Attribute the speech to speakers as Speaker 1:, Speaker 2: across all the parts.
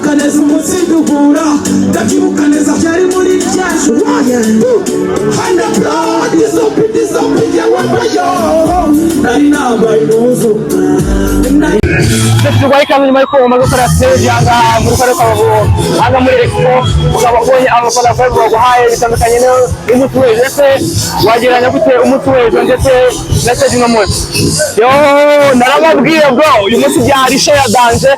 Speaker 1: Ndacyibuka neza umunsi duhura, ndacyibuka neza, byari muri rya joro. One, two, hundred blood, Dizzo P, Dizzo P, yewe bayo nari nambaye impuzu.
Speaker 2: Turwaye ikaze nyuma y'uko umaze gukora stage aha ngaha muri karere ka Rubavu, aha ngaha muri Expo, ukaba ubonye abafana baguhaye bitandukanye n'umunsi w'ejo. Ese wagereranya gute umunsi w'ejo ndetse na stage uno munsi? Yo, narababwiye bro, uyu munsi byari show ya danger.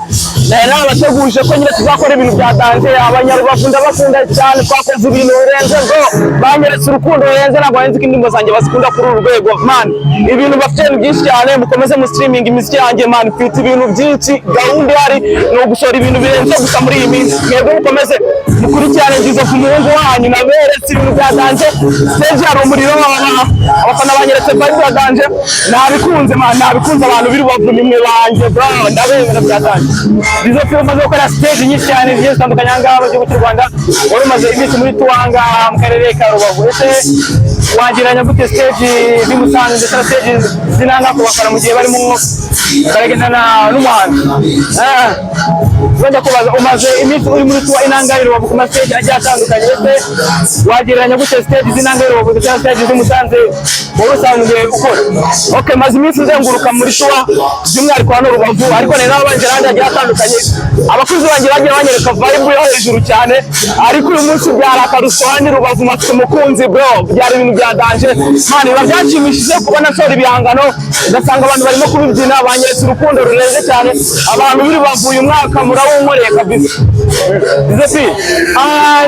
Speaker 2: Nari narabateguje ko nyine tuzakora ibintu bya danger. Abanyarubavu ndabakunda cyane, twakoze ibintu birenze bro, banyeretse urukundo rurenze. Ntabwo nzi ko indirimbo zanjye bazikunda kuri uru rwego man. Ibintu bafite ni byinshi cyane. Mukomeze mu streaming imiziki yanjye man, mfite ibintu byinshi. Gahunda ihari ni ugusohora ibintu birenze gusa muri iyi minsi. Mwebwe mukomeze mukurikirane Dizzo ku muhungu wanyu. Naberetse ibintu bya danger, stage hari umuriro, abafana banyeretse vibe ya danger. Nabikunze man, nabikunze. Abantu b'i Rubavu nimwe banjye bro, ndabemera bya danger. Dizzo P, umaze gukora stage nyinshi cyane zigiye zitandukanye aha ngaha mu gihugu cy'u Rwanda. Wari umaze iminsi muri tour aha ngaha mu karere ka Rubavu. Ese wagereranya gute stage z'i Musanze ndetse na stage z'inanga ku bafana mu gihe barimo baragendana n'umuhanzi? Ah, wenda kubaza, umaze iminsi uri muri tour inanga i Rubavu ku ma stage agiye atandukanye. Ese wagereranya gute stage z'inanga i Rubavu ndetse na stage z'i Musanze wowe usanzwe ukora? Okay, maze iminsi nzenguruka muri tour, by'umwihariko hano Rubavu, ariko nari n'abanje ahandi hagiye hatandukanye. Abakunzi banjye bagiye banyereka vibe yo hejuru cyane, ariko uyu munsi byari akarusho. Hano i Rubavu mafite umukunzi bro, byari ibintu bya danger man. Biba byanshimishije kubona nsohora ibihangano ugasanga abantu barimo kubibyina, banyeretse urukundo rurenze cyane. Abantu b'i Rubavu, uyu mwaka murawunkoreye kabisa. Dizzo P,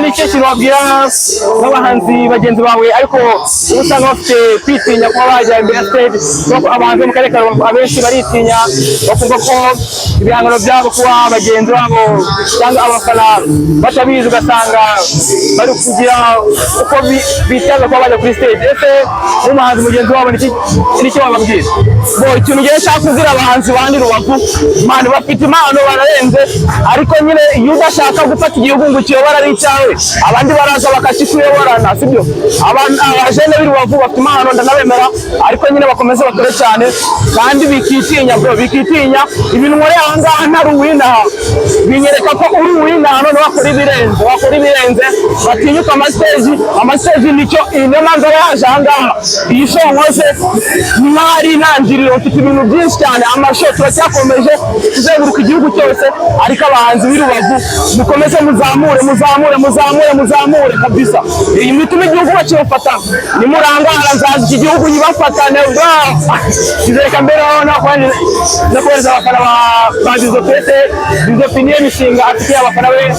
Speaker 2: ni ikihe kintu wabwira nk'abahanzi bagenzi bawe, ariko uba usanga bafite kwitinya kuba bajya imbere ya stage? Kuko abahanzi bo mu karere ka Rubavu abenshi baritinya, bakumva ko ibihangano byabo kuba bagenzi babo cyangwa abafana batabizi, ugasanga bari kugira uko bitaza kuba bajya kuri stage. Ese nk'umuhanzi mugenzi wabo niki wababwira? Bo, ikintu ngiye nshaka kubwira abahanzi bandi Rubavu man, bafite impano, bararenze, ariko nyine iyo udashaka gufata igihugu ngo ukiyobore ari icyawe, abandi baraza bakakikuyoborana, sibyo? Abajene b'i Rubavu bafite impano, ndanabemera, ariko nyine bakomeze bakore cyane kandi bikitinya bro, bikitinya. Ibintu nkoreye aha ngaha ntari uwinaha binyereka ko uri uwinaha, none wakora ibirenze, wakora ibirenze. Batinyuka ama stage, ama stage nicyo, niyo mpamvu aba yaje aha ngaha. Iyi show nkoze ni nk'aho ari intangiriro, mfite ibintu byinshi cyane, ama show turacyakomeje kuzenguruka igihugu cyose. Ariko abahanzi b'i Rubavu, mukomeze muzamure, muzamure, muzamure, muzamure kabisa. Iyi mituma igihugu bakibafata, nimurangara nzaza iki gihugu nyibafatane bro. Kizereka mbere no kohereza abafana ba Dizzo P. Ese Dizzo P, niyo mishinga afitiye abafana be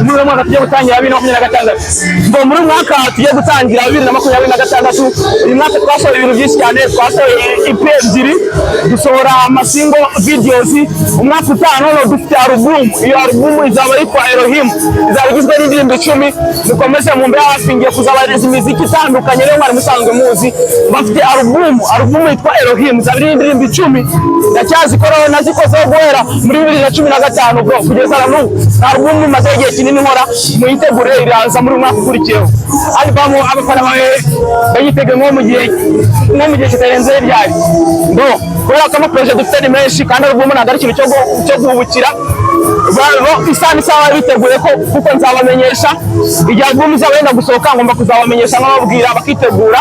Speaker 2: muri uyu mwaka tugiye gutangira, 2026? Ngo muri uyu mwaka tugiye gutangira, 2026, uyu mwaka twasohoye ibintu byinshi cyane. Twasohoye EP ebyiri, dusohora ama single videos. Umwaka utaha noneho dufite album. Iyo album izaba yitwa Elohim, izaba igizwe n'indirimbo 10. Mukomeze mumbe hafi, ngiye kuzabahereza imiziki itandukanye rero mwari musanzwe muzi. Bafite album, album yitwa Elohim, izaba iriho indirimbo 10. Ndacyazikoraho, nazikozeho guhera muri 2015 bro kugeza na n'ubu. Album imazeho igihe kinini nkora, muyitegure, iraza muri uyu mwaka ukurikiyeho. Album abafana bawe bayitege nko mu gihe kitarenze ryari? Ngo kubera ko ama projets dufite ni menshi, kandi album ntabwo ari ikintu cyo guhubukira. Isaha n'isaha biteguye ko, kuko nzabamenyesha igihe album izaba yenda gusohoka. Ngomba kuzabamenyesha nkababwira bakitegura.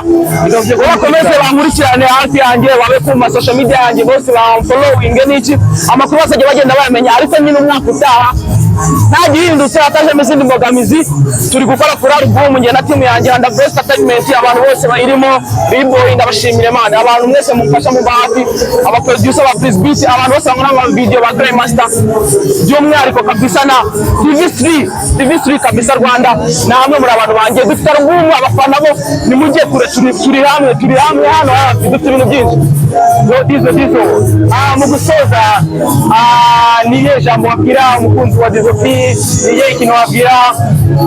Speaker 2: Bakomeze bankurikirane hafi yanjye, babe ku ma social media yanjye bose, bamfollowing n'iki, amakuru bazajya bagenda bayamenya. Ariko nyine umwaka utaha nta gihindutse, hatajemo izindi mbogamizi, turi gukora kuri album njye na team yanjye and Best Entertainment, abantu bose bayirimo. B-Boy, ndabashimira Imana, abantu mwese mumfasha mu hafi, aba producer ba Please Beat, abantu bose bakora ama video ba Grey Master by'umwihariko kabisa, na TV3, TV3 kabisa Rwanda, namwe muri abantu banjye. Dufite album, abafana bo nimujye kure, turi hamwe, turi hamwe hano hafi, dufite ibintu byinshi. So, Dizzo, Dizzo, mu gusoza, ni irihe jambo wabwira umukunzi wa Dizzo P? Ni iyihe ikintu wabwira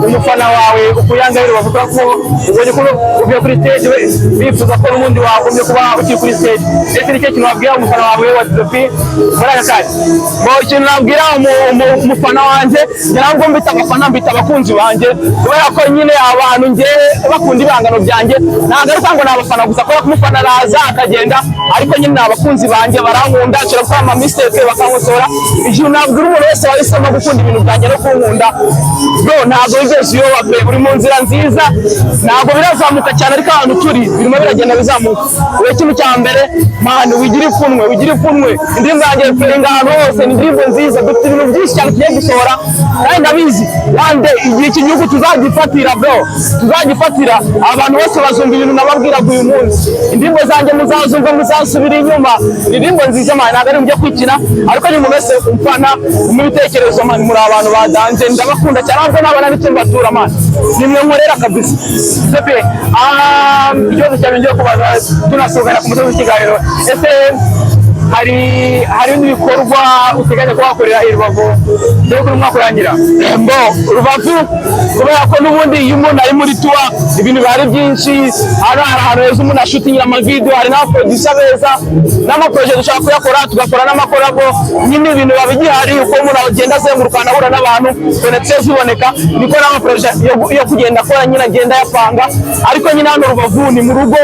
Speaker 2: umufana wawe ukuyanga rero, bavuga ko ubonye ko uvuye kuri stage we bifuza ko n'ubundi wagombye kuba ukiri kuri stage? Ese ni ikihe kintu wabwira umufana wawe wa Dizzo P muri aka kanya? Ngo ikintu nabwira umufana wanjye, ntabwo mbita abafana, mbita abakunzi banjye, kubera ko nyine abantu nge bakunda ibihangano byanjye, ntabwo ari ukuvuga ngo ni abafana gusa, kubera ko umufana araza akagenda, ariko nyine ni abakunzi banjye, barankunda, nshobora gukora ama mistake bakankosora. Ikintu nabwira umuntu wese wahisemo gukunda ibintu ibintu byanjye no kunkunda. Bro, ntabwo wigeze uyoba pe, uri mu nzira nziza. Ntabwo birazamuka cyane, ariko ahantu turi birimo biragenda bizamuka. Wowe, ikintu cya mbere, man, wigira ipfunwe, wigira ipfunwe. Indirimbo yanjye playinga ahantu hose, ni indirimbo nziza. Dufite ibintu byinshi cyane tugiye gusohora, kandi ndabizi one day igihe iki gihugu tuzagifatira, bro, tuzagifatira. Abantu bose bazumva ibintu nababwiraga uyu munsi. Indirimbo zanjye muzazumva, muzasubira inyuma. Ni indirimbo nziza, man, ntabwo ari mujya kwikina. Ariko ni umuntu wese umfana mu bitekerezo, man, muri abantu badanje, ndabakunda cyane. Ahubwo nabona n'icyo mbatura, man, nimwe nkorera kabisa. Sepe, ikibazo cyawe ngiye kubaza tunasogana ku musozi w'ikiganiro: ese hari ibindi bikorwa uteganya kuba wakorera i Rubavu mbere yuko umwaka urangira? Mbo Rubavu, kubera ko n'ubundi iyo umuntu ari muri tour ibintu biba ari byinshi. Hano hari ahantu heza umuntu ashootingira amavideo, hari n'abaproducer beza, n'amaprojet dushobora kuyakora, tugakora n'amacollabo nyine. Ibintu biba bigihari. Uko umuntu agenda azenguruka, ahura n'abantu, connection ziboneka, niko n'amaprojet yo kugenda akora nyine agenda ayapanga. Ariko nyine hano Rubavu ni mu rugo,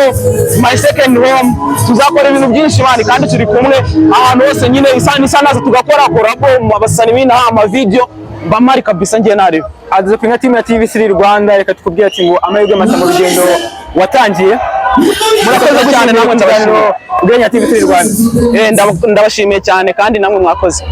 Speaker 2: my second home. Tuzakora ibintu byinshi, man, kandi turi kumwe ahantu hose nyine. Isa isa naza tugakora collabo, abasani b'inaha, amavideo mbamari kabisa, ngiye nareba.
Speaker 3: Aduze ku nka team ya TV3 Rwanda, reka tukubwire ati ngo amahirwe masa mu rugendo watangiye.
Speaker 2: Murakoze cyane, namwe ndabashimiye.
Speaker 3: Urwenya TV3 Rwanda.
Speaker 2: Ndabashimiye cyane, kandi namwe mwakoze.